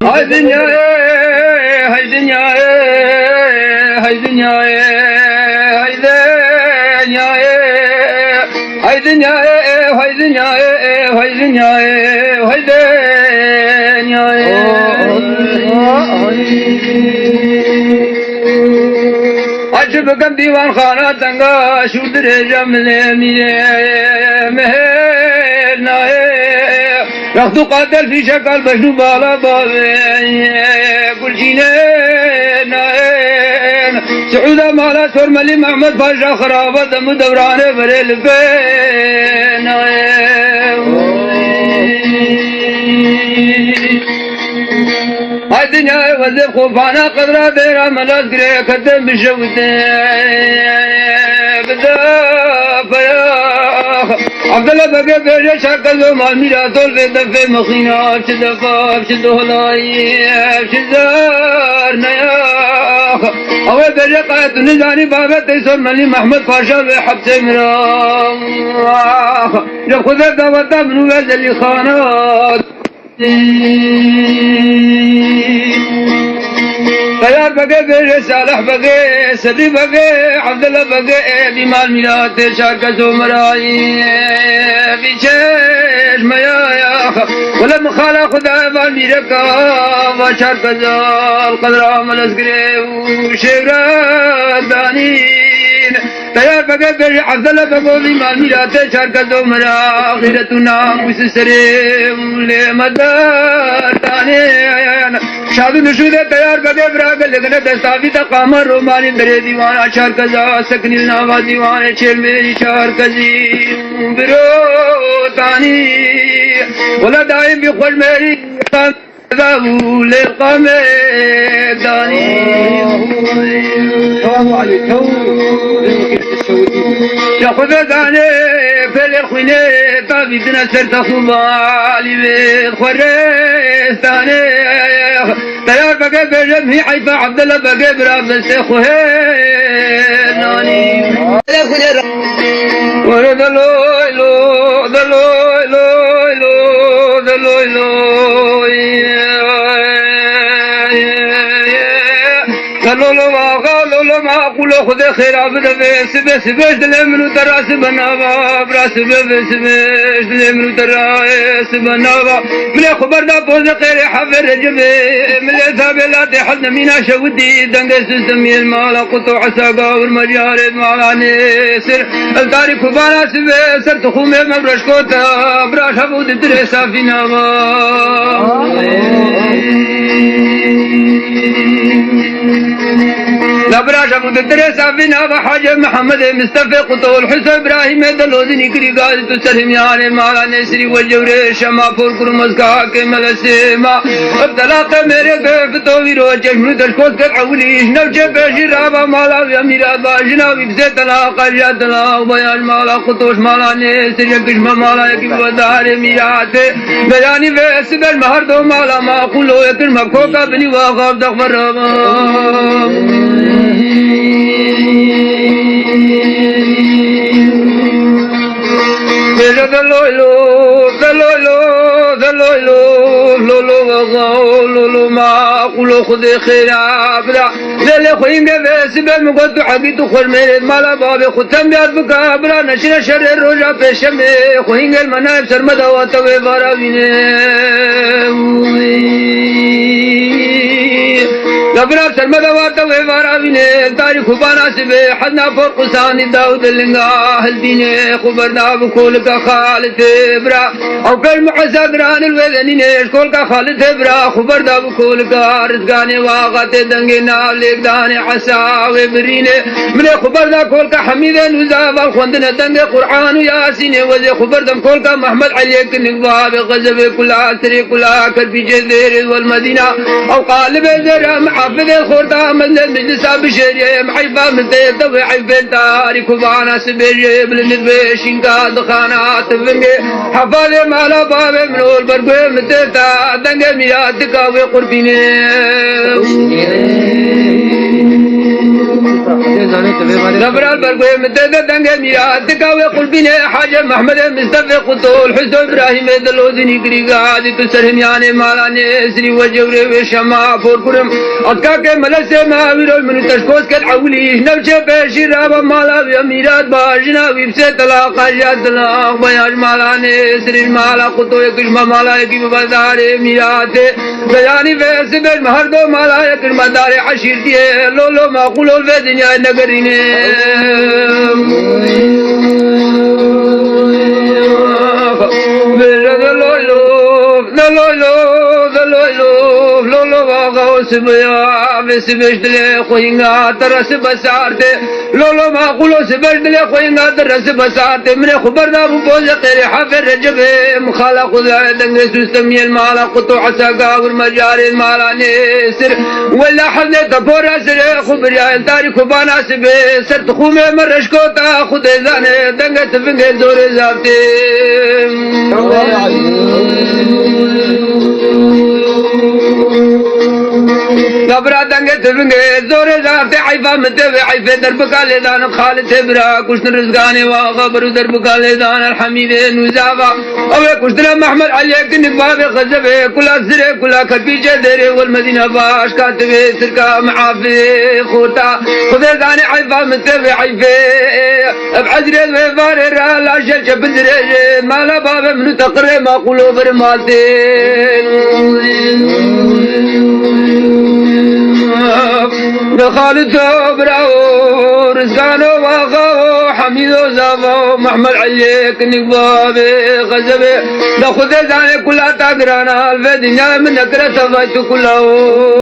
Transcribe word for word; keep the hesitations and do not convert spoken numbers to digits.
Hay dinyayê, hay dinyayê, hay dinyayê, hay dinyayê, hay dinyayê, hay dinyayê, hay dinyayê, hay dinyayê. Acı bıkım divan xana tenga, şur dirêja milê mîrê mehêr nayê. Rext û qatel fîşekal bejn û bala bavê gulcînê nayên. Siûda mala Sormelî Mehmed Paşa xiraba dem û dewranê berê li pê nayên. Ay dinyayê wezê xofana qedra bêra melas girê ketin bişewite. Bide peya. Abdullah Begê bêje şerkez û malmîra tol vê defê mixîna, çi defa, çi dolayî, çi zerneya. Ew ê bêje qaya tu nizanî babetê Sormelî Mehmed Paşa vê hepsê mira. Li Xwedê daweta min û wê zelîxana. Teyar Begê bêje Salih Begê, Sedî Begê, Abdullah Begê, ê bîmal mîratê şarkez û mirayî, bî çeşmeya ya. Wele min xala Xwedayê van mîreka, va şarkez al qedra melezgirê û şêwre danîn. Teyar Begê bêje Abdullah Bego bîmal mîratê şarkez û mira, xîret û namûs serê û lê medardanê. Şad û nişûdê Teyar Begê bira gelê dine desta vî de qama romanî derê dîwana şarkeza sekinî li nava dîwanê çêlmêrî şarkezî û birotanî. Wela daîm bî xweş mêrî. Davû lê qamê danî. Selamu aleykum. Ya Xwedê danê, pêlê xwînê, tavî dine ser texû balî vê xwerê danê. Teyar Begê bêje mî eyfa Abdullah Begê bira destê xwe hê nanî. Were de loy lo, de loy loy lo, de loy loy. De lo lo vaxa, lo lo maqûlo Xwedê xêra bide vê sibe, sibe ji dilê min û te ra sibe nava, bira sibe vê sibe ji dilê min û te ra, ê sibe nava. Milê xwe berda pozê qêrê hevê Recebê, milê thabê latê hel nemîna şewitî, dengê sistemiyên mala qut û hesa gavir mecarê mala nêsir. Ev tarî kubana sibê ser tuxumê me reşkota, bira şev û ditirê safî nava. La bira şev û ditirê safî nava Hacê Mihemedê Mistefê Qutol Hüso Îbrahîmê de lozînî kirî gazî tu ser himyanê mala nêsirî we cewrê şema por kurmezka kê melesê ma. Ev telaqe mêrê ke fito vîro çeşmû deşkot ket ewilî ji newçê pêşî rava mala wî mîrat ba jina wî. Sê tela qerya tela û beyan mala qutoş mala nêsir yek ji me mala yekî bi wedarê mîratê. Beyanî vê siber me her do mala maqûlo yekir me koka binî wa xav dexwe rava. Bêje de loy lo, de loy lo, de loy lo, lo lo, lo lo, lo lo maqûlo Xwedê xêra bida. Lê lê xweyîngê vê sibê min got tu hegî tu xwermêrê mala bavê xwe tembiyat bika, bira neşine şerê roja pêşemê. Xweyîngê li me nayê ser me dawa te wê vara wînê. Ya bira ser me dawa te wê vara wînê. Tarî kubana sibê hezna por qusanî daw de linga hildînê. Xwe berda bi kolika xalitê bira. Ew pêş muhesa giran li wê denînê, ji kolka Xalidê bira xwe berda bi kolika rizganê waxa tê dengê nav lêk danê esa wê birînê. Milê xwe berda kolka Hemîdê nûza val xwendine dengê Qur'an û Yasînê wezê xwe berdem kolka Mehmed Eliyê kinik bavê xezebê kula sirê kula kerpîçê zêrê wel Medîna. Ew qalibê zêra mihafizê xorta mezlê meclisa bişêriyê em eyba min tê tewê eyfê tarî kubana sibêjê bilind bê şînka dixana tivingê. Hefalê mala bavê min ol berguhê min tê ta dengê mîra tika wê qurbînê. Lebral bergoyê min tê de dengê mîra, tika wê qurbînê Hacê Mehmedê Mistefê Qutol, Hüso Îbrahîmê Dilo Dinî Girîga, dî tu ser himyanê mala Nêsirî we cewrê wê şema por kurim. Atkakê melesê me wîroy min û teşkoz ket ewilî, ji newçê pêşî rava mala wî mîrat ba, jina wî bi sê telaqa jiya telaq ba, ya ji mala Nêsirî ji mala Qutoyê kişme mala yekî bi bedarê mîratê. Beyanî vê sibê ji me her do mala yek in me darê eşîrtiyê. Lolo maqûl ol vê dinyayê negerîne. Bêje de loy lo, de loy lo, de loy lo, lolo vaxa o sibiya, vê sibê ji dilê xwe hinga te resibe sartê. Lolo maqûlo siber dilê xwe inga diresi besatê min ê xwe berdabû boze qêrê hefê Recebê. Min xala xwe dayê dengê Sûstemiyê li mala Quto Esa Gavir Mecarê li mala Nêsir. Wela hevnê tepora sirê xwe birya el tarî Kubana sibê. Ser tixûmê me reşkota xwe dê zanê dengê tivingê zorê zaftê. Ya bira dengê tivingê zorê zaftê eyfa min tê vê eyfê derbika lêdan. Xalid tê bira kuştin rizganê wa xeber û derbika lêdan Elhamîdê nûzava. Ew ê kuştina Mehmed Eliyê kinik bavê xezebê kula zirê kula kepîçê dêrê wel Medîna baş kativê sirka miafê xota. Xwedê zanê eyfa min tê vê eyfê. Ev ezrê wê varê ra laşe çe bidirêje. Mala bavê min û teqirê maqûlo vir matê. Xalito birawo, Rizgano waxawo, Hemîdo zavawo, Mehmed Eliyê kinik bavê xezebê. Da Xwedê zanê kula ta girana, li vê dinyayê min nekire tevay tu kulawo.